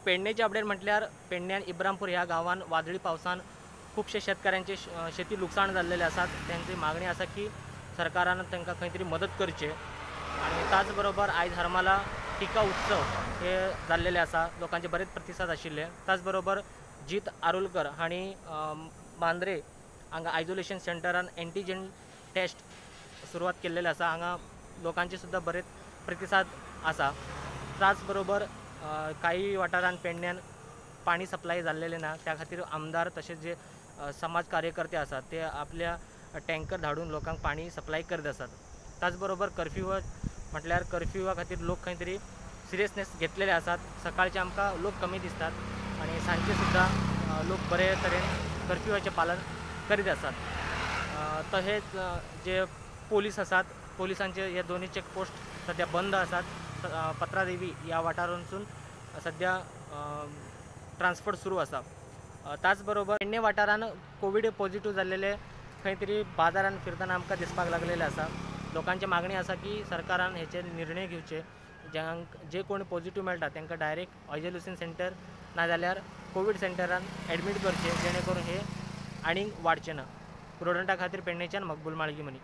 पेडणेचे update म्हटल्यार पेडण्यान इब्रामपूर ह्या गांवान वादळी पावसान खुबशे शेतकऱ्यांचे शेती लुकसाण जाल्लेले आसात. तांची मागणी आसा की सरकारान तांकां खंय तरी मदत करचे. आनी त्याच बरोबर आयज हरमाला टिका उत्सव हे जाल्लेले आसा, लोकांचे बरेच प्रतिसाद आशिल्ले. त्याच बरोबर जीत आरोलकर हांणी मांद्रे हांगा आयसोलेशन सेंटरान एंटीजन टेस्ट सुरवात केल्लेले आसा. हांगा लोकांचे सुद्दां बरेच प्रतिसाद आसा. त्याच बरोबर काही वाठारान पेडण्यान पाणी सप्लाय जाल्लेले ना, त्या खातीर आमदार तशेंच जे समाज कार्यकर्ते आसात ते आपल्या टँकर धाडून लोकांक पाणी सप्लाय करीत आसात. त्याच बरोबर कर्फ्यू म्हटल्यार कर्फ्यूवा खातीर लोक खंय तरी सिरियसनेस घेतलेले आसात. सकाळचे आमकां लोक कमी दिसतात आनी सांजचे सुद्दां लोक बरे तरेन कर्फ्यूवाचें पालन करीत आसात. तशेंच जे पोलीस आसात, पोलिसांचे हे दोनूय चेकपोस्ट सद्या बंद आसात. पत्रादेवी ह्या वाठारांतसून सद्या ट्रान्सपोर्ट सुरू आसा. त्याच बरोबर पेडणे वाठारान कोवीड पॉझिटिव्ह जाल्लेले खंय तरी बाजारान फिरतना आमकां दिसपाक लागलेले आसा. लोकांची मागणी आसा की सरकारान हेचेर निर्णय घेवचे, जे कोण पॉझिटिव्ह मेळटा तांकां डायरेक्ट आयसोलेशन सेंटर नाजाल्यार कोवीड सेंटरान एडमीट करचे, जेणे करून हे आनीक वाडचें ना. प्रुडंटा खातीर पेडणेच्यान मकबूल माळगी मनी.